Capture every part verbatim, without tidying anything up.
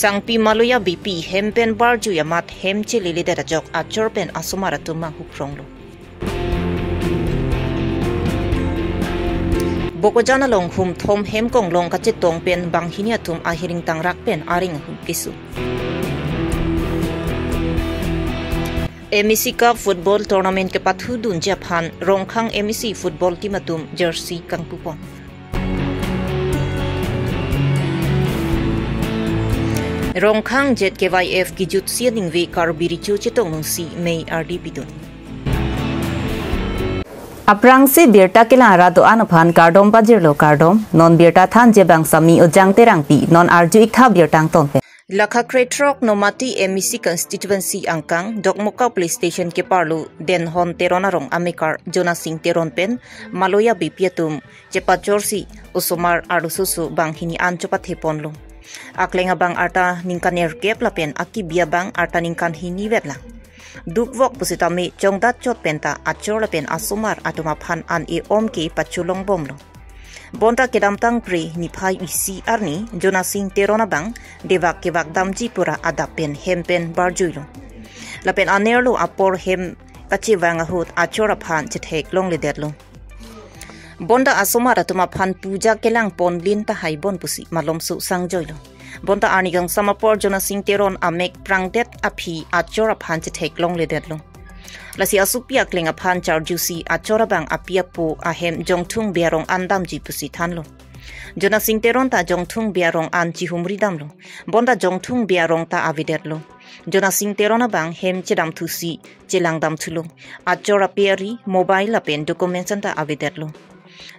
Tangpi Maloya Beypi hem pen barjui amat hem cheleledet ajok achor pen asomar atum manghu pronglo. Bokajan along humthom hem konglong kachetong pen banghini atum ahiring tangrak pen areng ahum keso. M E C Cup Football Tournament kepathudunji aphan Rongkhang M E C Football Team atum jersey kangpupon. Rongkhang Z K Y F kijutsi aningve Karbi Recho chetong nungsi mei ardi pidun. Aphrangsi birta kelang arat do-an aphan kardom pajirlo, kardom. Non birta thanji abang Sami Ojang Terangpi, non arju iktha birta angton pen. Lakha krethrok Nomati M E C constituency angkang Dokmoka police station keparlo Denhon Teron arong amekar Jonasing Teron pen Maloya Beypi atum chepachorsi osomar arlososo banghini an chopathe ponlo. Akleng abang arta ningkan nerkep lapen akibi abang arta ningkan hini vetlang. Dukvok pusitame chongdat chot penta achor lapen asomar atum aphan an e-om ke pacholongbomlo. Bonta kedamtang Phre niphai isi arni Jonasing Teron abang devak kevak damji pura adap pen hem pen barjuilo. Lapen anerlo apor hem kachevang ahut achor aphan chetheklongledetlo. Bonta asomar atum aphan puja kelang ponlin tahai bon pusi malomso sangjoilo. Bonta arni kangsam apor Jonasing Teron amek prangdet aphi achor aphan chetheklongledetlo. Lasi asopi akleng aphan charjusi achor abang api apo ahem Jongthung Bey arong an damji pusi thanlo. Jonasing Teron ta Jongthung Bey arong an chihumri damlo. Bonta Jongthung Bey arong ta avedetlo. Jonasing Teron abang hem chedamthusi chelangdamthulo. Achor ape ari, mobile lapen documents anta avedetlo.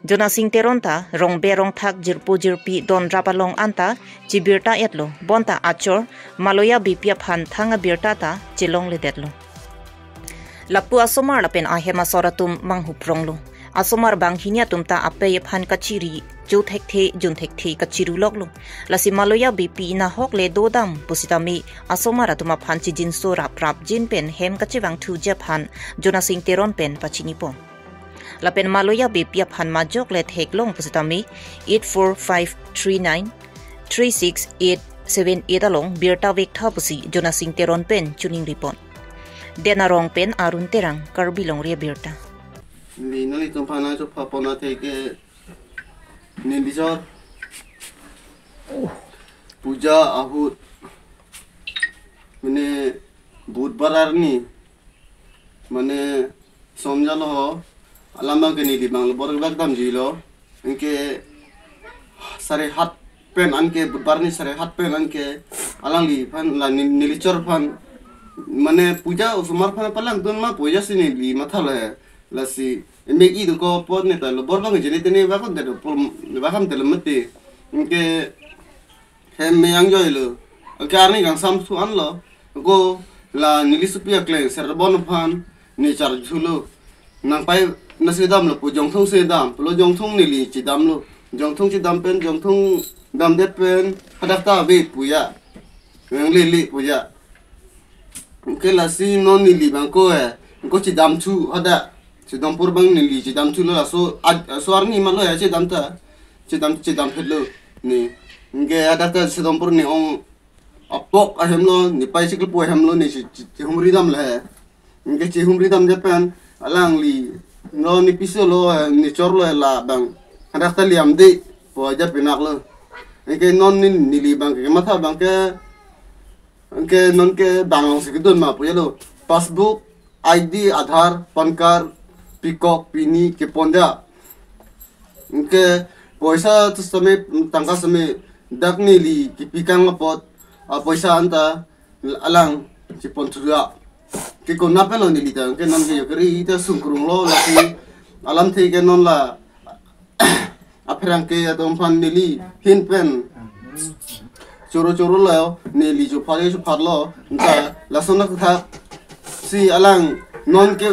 Jonasing Teron ta rongbe rongthak jirpo jirpi don rap along anta chibirta etlo. Bonta achor Maloya Beypi aphan thang abirta ta chelongledetlo. Lapu asomar lapen ahem asor atum manghu pronglo. Asomar banghini atum ta apei aphan kachiri, jo thekthe, jun thekthe kachiruloklo. Lasi Maloya Beypi nahok le dodam pusitame asomar atum aphan chijinso raprap jin pen hem kachevangthuji aphan Jonasing Teron pen pachinipon. Lapen Maloya Beypi aphan majok le theklong pusitame eight four five three nine three six eight seven eight along birta vektha pusi Jonasing Teron pen choningripon. Den arong pen Arun Terang, Karbi Longri Abirta. Neli nanglitum aphan nangchopha pon athe ke neli jor puja ahut mane Budhbar arni mane somjalo ho, alam abang ke neli abang lo bor kevak damjilo. Anke sare hat pen anke Budhbar arni sare hat pen anke alangliphan la ni-, neli chor aphan mane puja osomar aphan palangdun ma puja si neli mathalo he. Lasi emegi do ko pot ne ta lo bor abang jeni tene bakon de do pul bakam tele mati. Anke hem me angjoilo. Anke arni kangsam su anlo. Ko la neli sopi akleng serbon aphan ne charjulo. Nangpai nasi damlo pu Jongthung si dam. Pulo Jongthung neli chidamlo. Jongthung chidam pen Jongthung damdet pen hadak ta ave puja. Yang lele puja. Anke lasi non neli abang ko eh. Ko chidamthu hadak. Chidam pur abang neli chidamthulo laso ad-, laso arni malo ya chidam ta. Chidam, chidam phelo ne. Anke hadak ta chidam pur ne ong apok ahemlo, ne pai chiklo pu ahemlo ne chi, chi, chihumri damlo he. Anke chihumri damdet pen alangli no ne piso lo, ne chorlo la abang. Hadak ta liam de pu aja pinaklo. Anke non ne, neli abang ke matha abang ke anke non ke bang along si kedun ma pujalo. Passbook, I D, Aadhaar, PAN card, pikok, pini, keponda. Anke poisa tu same, tangka same, dak neli kipikang apot, a poisa anta alang chiponthulo. Ke kona pen lo neli ta, anke non ke jokeri ta sungkrunglo lasi alamthe ke non la apherangke atum aphan neli hin pen choro choro lo neli chophat chophatlo ta lason athak si alang non ke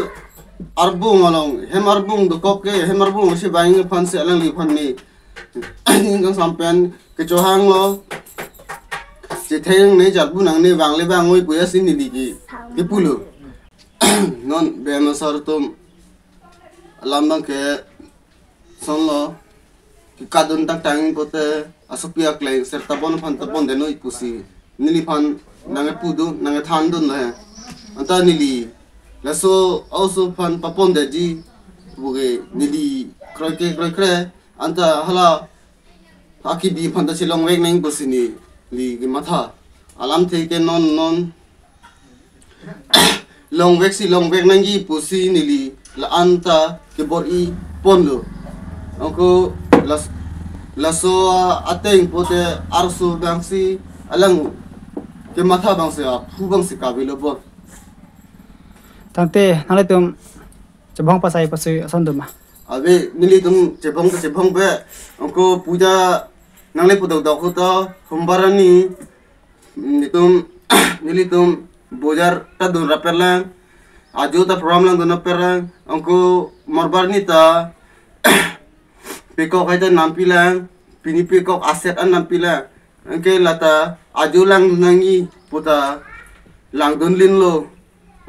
arbung along hem arbung dokok ke hem arbung si bang aphan si alangliphan ne ning kangsam pen kechohanglo chetheng ne jalbu nang ne bang le bang oi puya si neli ke kepulo non bema sar atum alam abang ke sonlo, kekadun tangtang pote asopi akleng serta bon aphan ta pondenoi pusi neliphan nangkepu dun, nangkethan dunlo he. Anta neli laso a-oso aphan papon detji puke neli kroike kroikre. Anta hala akibi aphan ta chelongvek nang pusi neli kematha. Alamthe ke non non longvek si longvek nangji pusi neli la-an ta kebor-i ponlo. Anke las-, laso ateng pote arso abang si alang kematha abang si aphu abang si kavelo bon. Tangte nanglitum chebong pasai pasui ason doma? Ave, nelitum chebong ta chebong be. Anke puja nangle pudok dok ho ta hombar ani nelitum, nelitum bojar ta dun rapet lang, ajo ta program lang dun rapet lang, anke morbar ni ta pekok hai ta nampi lang, pini pekok aset an nampi lang. Anke lata ajo lang nangji puta langdun linlo.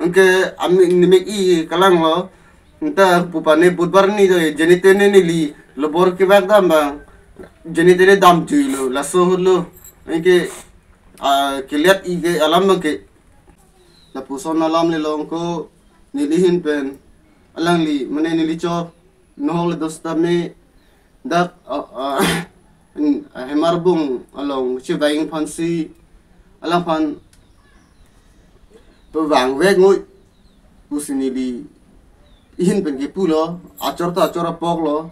Anke ami nimek i kalanglo. Anta pupane budbar ni to jenitene neli lobor kevak dam abang jenitene damjuilo, laso ahut lo. Anke, ah, keliat i ke alam abang ke lapuson alam lelo. Anke neli ahin pen alangli mane neli chor nohok le dos tame dak, ah, ah, in, ah, Hemarbung along chevang aphan si alangphan pevangvek ngoi pusi neli ahin pen kepulo, achor ta achor apoklo.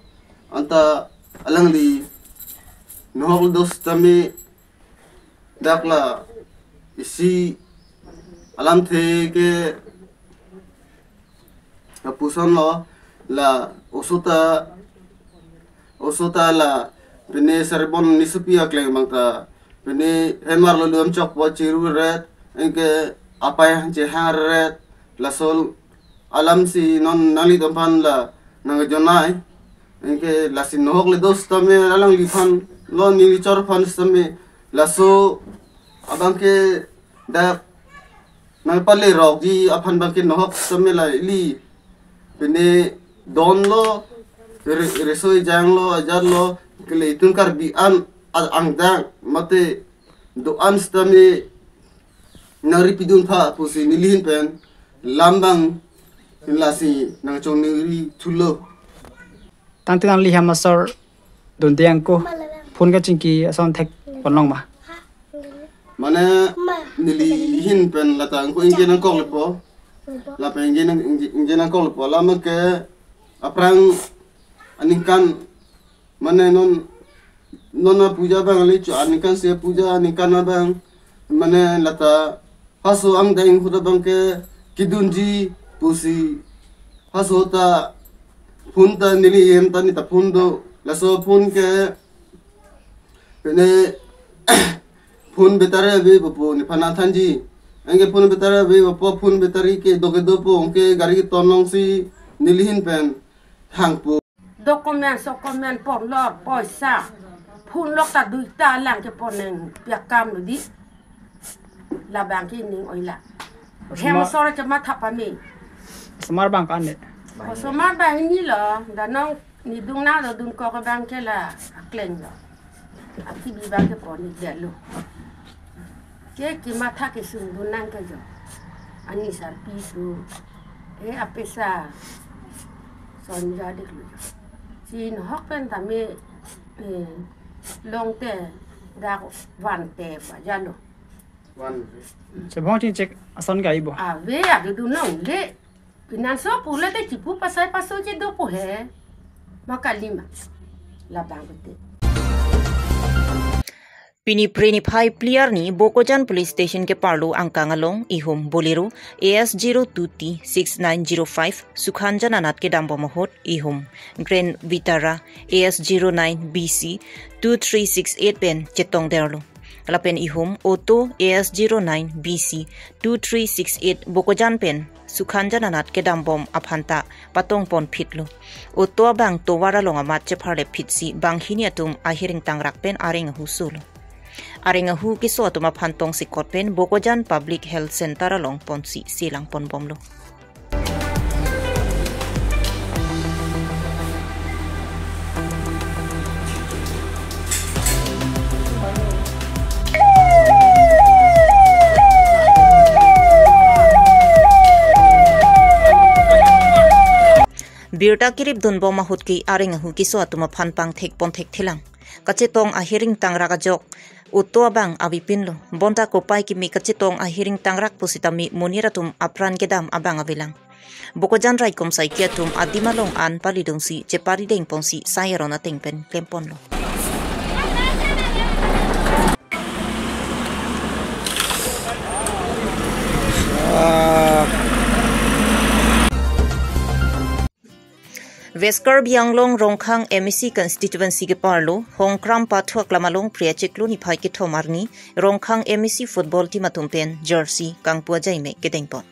Anta alangli nohok le dos tame dak la isi alamthe ke lapuson lo, la oso ta, oso ta la pine Serbon nisopi akleng abang ta pine Hemar lulu amchok po chiru ret, anke apai hang chehang ret, laso alam si non nanglitum aphan la nangjonai. Anke lasi nohok le dos tame alangliphan lo, neli chor aphan tame laso abang ke dak nangpale rokji aphan abang ke nohok tame la ili pine don lo, re-, resoi jang lo, ajar lo, kele itum Karbi an a-, angdang mate do-an sitame nangri pidun tha pusi neli ahin pen lam abang lasi nangchongri thulo. Tangte nangli hem asor dunde anke phone kachingki ason thek ponlong ma? Mane neli ahin pen lata anke ingje nangkok lepo. Lapen ingje nang, ingje, ingje nangkok lepo. Alam ke aphrang aningkan mane non, non apuja abang le cho aningkan si apuja aningkan abang mane lata haso angdeng ahut abang ke kedunji pusi haso ta phone ta neli hem ta ni ta phone do, laso phone ke pine phone battery ave po pu nephan nangthanji. Anke phone battery ave po, phone battery kedo kedo po, anke gari keton along si neli ahin pen hang po. Document, document ponlo, poisa. Phone lok ta duita lang ke pon nangpi akam lo di. Labang ke ning oila. Osomar, hem asor chematha pame. Osomar abang ko-an de? Osomar abang ini lo, dak non neli dun nanglo, dunkok abang ke la akleng lo. Akibi abang ke pon ni det lo. Ke kematha kesung dun nang ke jo. Ani sarpi su. Eh, apesa son ja dik lo jo. Si nohok pen tame, eh, longte dak vante ba ja lo. Van. Chebong chingchek ason kai bo? Ave, ave dun longle. Pinanso pule te chipu pasai paso che dopo he. Ma kali ma. Labang bete. Pini Phre niphai phli arni Bokajan Police Station keparlo angkang along ihum Bolero A S zero two T six nine zero five Sukhanjan anat kedambom ahut ihum Grand Vitara A S zero nine B C two three six eight pen chetongderlo. Lapen ihum auto A S zero nine B C two three six eight Bokajan pen Sukhanjan anat kedambom aphan ta patongpon phitlo. Auto abang tovar along amat chepharlep phitsi banghini atum ahir ingtangrak pen areng ahu solo. Areng ahu keso atum aphan tongsekot pen Bokajan Public Health Center along ponsi selangponbomlo. Birta kirip dunbom ahut ke areng ahu keso atum aphan pangthek ponthek thelang. Kachetong ahiring tangrak ajok uto abang avepinlo. Bonta kopai kimi kachetong ahiring tangrak pusitame monit atum apran kedam abang avelang. Bokajan raikom saiki atum adim along an palidungsi cheparidengponsi sai aron ateng pen klemponlo. West Karbi Anglong Rongkhang M A C constituency keparlo Hongkram Pathu Aklam along Phre achiklo niphai kethom arni Rongkhang M A C football team atum pen jersey kangpu ajaimek kedengpon.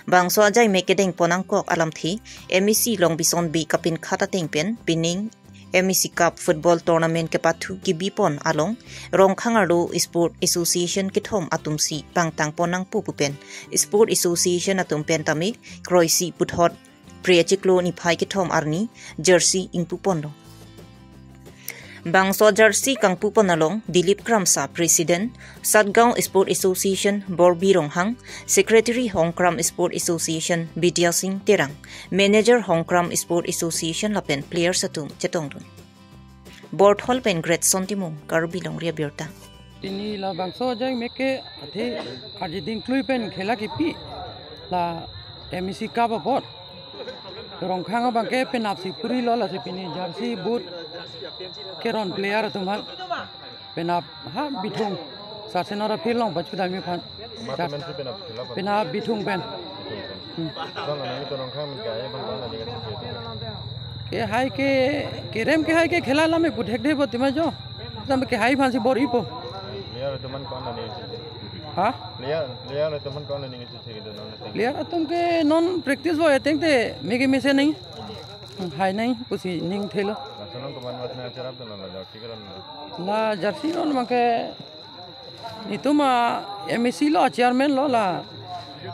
Bangso ajaimek kedengpon angkok alamthe M A C Longbison Bey kapinkhat ateng pen pining M A C Cup Football Tournament kepathu kebipon along Rongkhang arlo Sport Association kethom atumsi pangtangpon nangpo pu pen Sport Association atum pen tame kroisi puthot Phre achiklo niphai kethom arni jersey ingpuponlo. Bangso jersey kangpupon along Dilip Kramsa, President, Satgaon Sport Association, Borbi Ronghang, Secretary Hongkram Sport Association, Bidya Singh Terang, Manager Hongkram Sport Association lapen players atum chetongdun. Borthol pen Greatson Timung, Karbi Longri Abirta. Pini labangso ajaimek ke athe arjiding klui pen khela kipi la M A C Cup apot. Rongkhang abang ke penapsi purilo, lasi pini jersey boot keron player atum aphan. Penap ha bithung. Sarsenora phirlong pachudami aphan. Mata men si penap sila pen. Penap bithung pen. Hmm. Bang, nangli to Rongkhang min kaya bang, bang nangli kachingki. Kehai ke, kerem kehai ke khela lame puthek de bo tima jo. Sampai kehai aphansi bor-ipo. Player atum an ko-an nangli kachingki. Ha? Player, player atum an ko-an nangli kachingki do non. Player atum ke non practice bo ateng te mege mese nang. Hmm, hai nang pusi ningthelo. Lason along komat mat nangcherapdun la jersey keron. La jersey non abang ke netum a M A C lo, chairman lo la.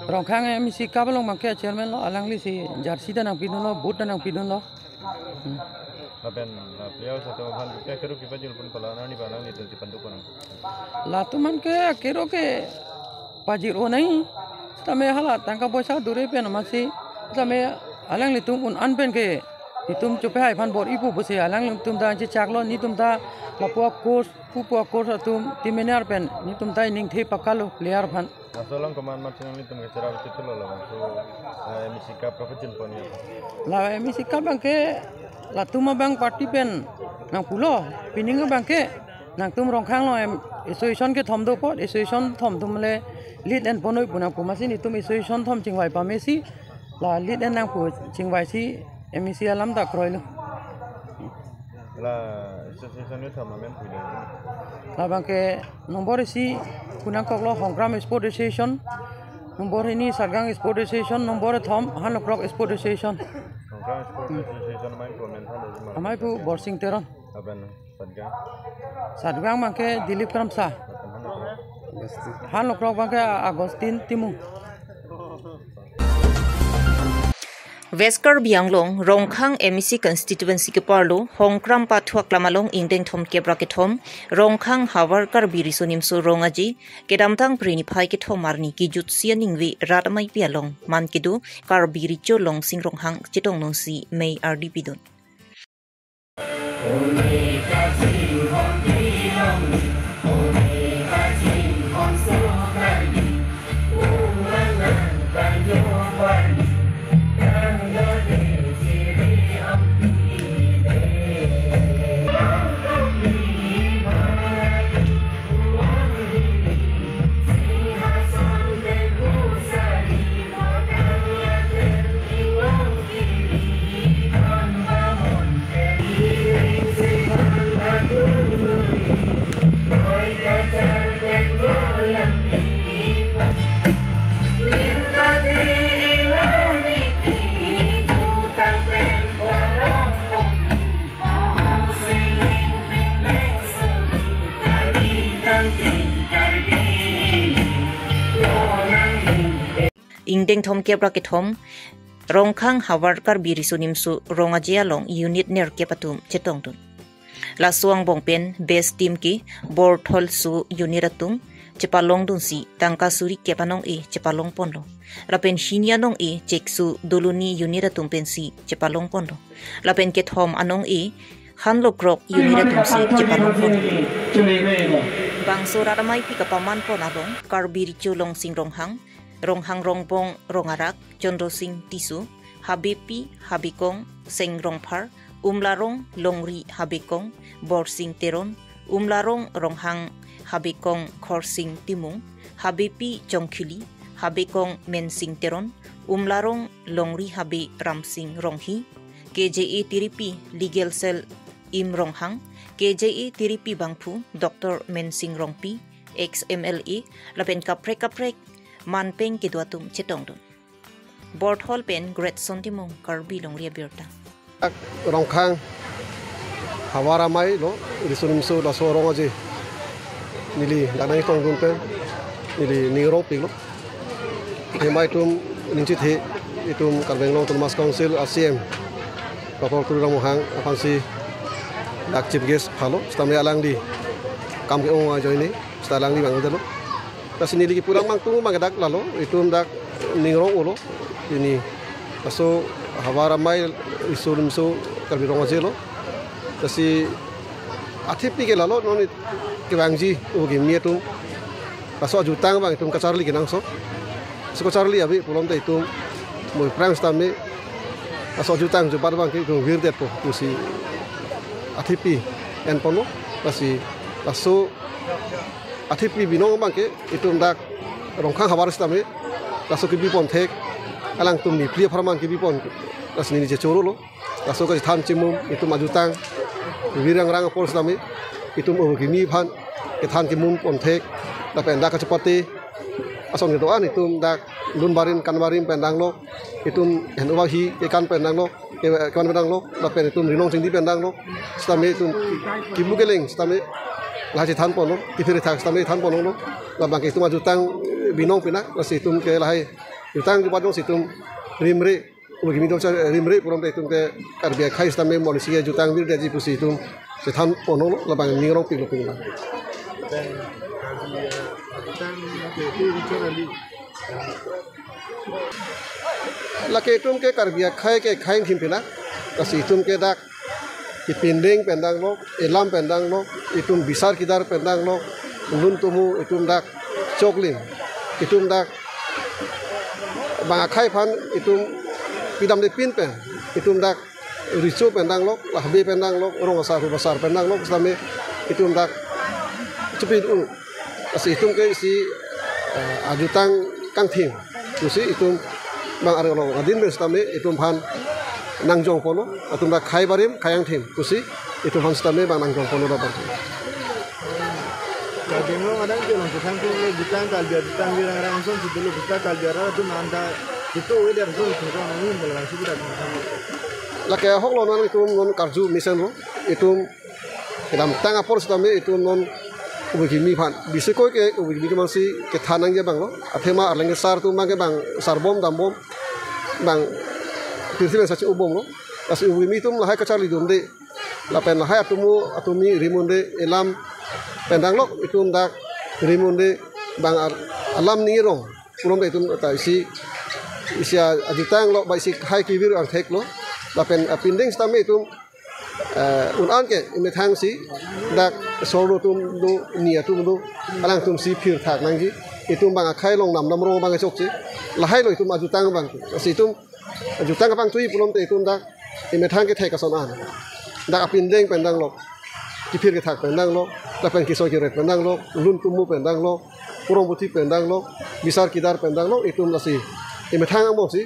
Rongkhang M A C Cup along abang ke chairman lo, alanglisi jersey ta nangpidunlo, boot ta nangpidunlo. Hmm. Lapen, la players atum aphan ke kero kepajirpon pala nani pa nangli tenti pandu konang. Latum an ke kero ke pajir-o nai. Tame hala tangka poisa dure pen amatsi. Tame alanglitum un-an pen ke netum chopehai aphan bor-ipo pusi alanglitum ta chechaklo, netum ta lapu a-coach, pupu a-coach atum team manager pen netum ta ningthe pakalo player aphan. Laso along komat mat si nanglitum kacherap chethulo labangso, eh, M A C Cup kapachinpon ya. La M A C Cup abang ke latum abang party pen nangpulo, pining abang ke nangtum Rongkhang along em association kethom do apot, association thom atum le lead enpon noi pu nangpu, amatsi netum association thom chingvai pamesi la lead en nangpu, chingvaisi M A C alam ta kroilo. La association ni thom amen pulo. Labang ke nombor isi pu nangkoklo Hongkram Sport Association, nombor hini Satgaon Sport Association, nombor thom Hanlokrok Sport Association. Hongkram Sport Association amei pu amen than. Amei pu Borsing Teron. Lapen Satgaon? Satgaon abang ke Dilip Kramsa. Lapen Hanlokrok? Hanlokrok abang ke Agustin Timung. West Karbi Anglong, Rongkhang M A C constituency keparlo, Hongkram Pathu Aklam along ingdeng thomkep ra kethom, Rongkhang havar Karbi Riso Nimso Rong Aje, kedamtang Phre niphai kethom arni kejutsi aningve rat ameipi along, man kedo, Karbi Recho Longsing Ronghang chetongdunsi mei ardi pidun. Ingdeng thomkep ra kethom, Rongkhang havar Karbi Riso Nimso Rong Aje along unit nerkep atum chetongdun. Laso angbong pen best team ke Bortholso unit atum, chepalongdunsi tangka suri kep anong-e chepalongponlo. Lapen hini anong-e Cheksu Doloni unit atum pensi chepalongponlo. Lapen kethom anong-e Hanlokrok unit atumsi chepalongponlo. Bangso rat ameipi kapamanpon along Karbi Recho Longsing Ronghang, Ronghang Rongbong Rongarak, Chandra Sing Tisso, Habepi Habekong Seng Rongphar, Umlarong Longri Habekong Borsing Teron, Umlarong Ronghang Habekong Khorsing Timung, Habepi Chongkhili Habekong Mensing Teron, Umlarong Longri Habe Ramsing Ronghi, K J A Tiripi Legal Cell Im Ronghang, K J A Tiripi bangphu Doctor Mensing Rongpi, ex M L A, lapen kaprek kaprek manpeng kedo atum chetongdun. Borthol pen Greatson Timung, Karbi Longri Abirta. Rongkhang havar amei lo, Riso Nimso laso arong aje neli dak nangchetongdun pen neli ning arongpiklo. Athema itum ningchethe, itum Karbi Anglong Autonomous Council a C M Doctor Tuliram Ronghang aphansi dak chief guest phalo, sitame alangli kam ke-ong ajoine sita alangli vangdetlo. Lasi neli kipu abang tung abang dak lalo, itum dak ning arong-olo. Pini laso havar amei Riso Nimso Karbi Rong Aje lo. Lasi athepi ke lalo, non kevangji ugi mi atum. Laso ajutang abang itum kacharli kenangsot. Laso kacharli ave pulote itum moi aphrang sitame laso ajutang jubat abang ke itum virdetpo pusi athepi enponlo. Lasi laso athepi binong abang ke itum dak Rongkhang havar sitame laso kebipon thek alangtum nephli apharman kebipon, lasi neli chechorolo. Laso kachethan chimum itum ajutang virang rang apor sitame itum ugi mi aphan kethan kimun pon thek, lapen dak kachepate ason kedo-an itum dak lun barim kan barim pen danglo, itum hen uwak hi kekan pen danglo, ke-, kevan pen danglo, lapen itum rinong chingdi pen danglo. Sitame itum kibu keleng sitame lahai chethan ponlo, kiphir kethak sitame than ponlo. Labang ke itum ajutang binong pina, lasi itum ke lahai jutang jubat jongsi itum rimre, ugi mi dong cha rimre pulote itum ke Karbi akhei sitame monsi ajutang virdetji pusi itum chethan ponlo, labang ning arongpiklo pini. Lake itum ke Karbi akhei ke khei thim pina, lasi itum ke dak kepindeng pen danglo, elam pen danglo, itum bisar kidar pen danglo, lun tumu itum dak choklim, itum dak bang akhei aphan itum pidamde pin pen, itum dak Recho pen danglo, Habe pen danglo, Rong Asar Hu Asar pen danglo, sitame itum dak chepidun. Lasi itum ke isi, eh, ajutang kangthim pusi itum bang arlo adin pen sitame itum aphan nangjong ponlo, atum dak khei barim khei angthim pusi itum aphan sitame bang nangjong ponlo dak bang. Karbi Anglong adang ke long kethang ke jutang kalbi jutang virang rang ason si dulu kita kalbi arat atum anta itu weather ason kita nangin dalam suku dan. Lake ahok lo, non itum non karju mesen lo, itum kedamtang apor sitame itum non ugi mi aphan. Bisi koi ke ugi mi ke mansi kethan nangji abang lo. Athema arleng asar atum abang ke bang sarbom dambom, bang pirthe pen sachi ubom lo. Lasi ugi mi atum lahai kacharlidunde, lapen lahai atum atum mi rimunde, elam pen danglo, itum dak rimunde, bang ar-, alam ning arong pulote itum ta isi, isi a-, ajutang lo, ba isi khei kevir angthek lo. Lapen, eh, pindeng sitame itum, eh, un-an ke imethang si dak sorlo atum do, ni atum do, alangtumsi phirthak nangji. Itum bang akhei along nam dam rong abang chokche. Lahai lo itum ajutang abang ke. Lasi itum ajutang abang tui pulote itum dak imethang kethek ason an, dak apindeng pen danglo, kiphir kethak pen danglo, lapen kesoi keret pen danglo, lun tumu pen danglo, kurong buti pen danglo, bisar kidar pen danglo, itum lasi imethang angbongsi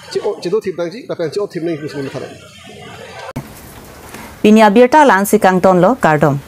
che-o, chedothip nangji, lapen che-othip nangji pusi imethang. Pini abirta la-ansi kangtonlo, kardom.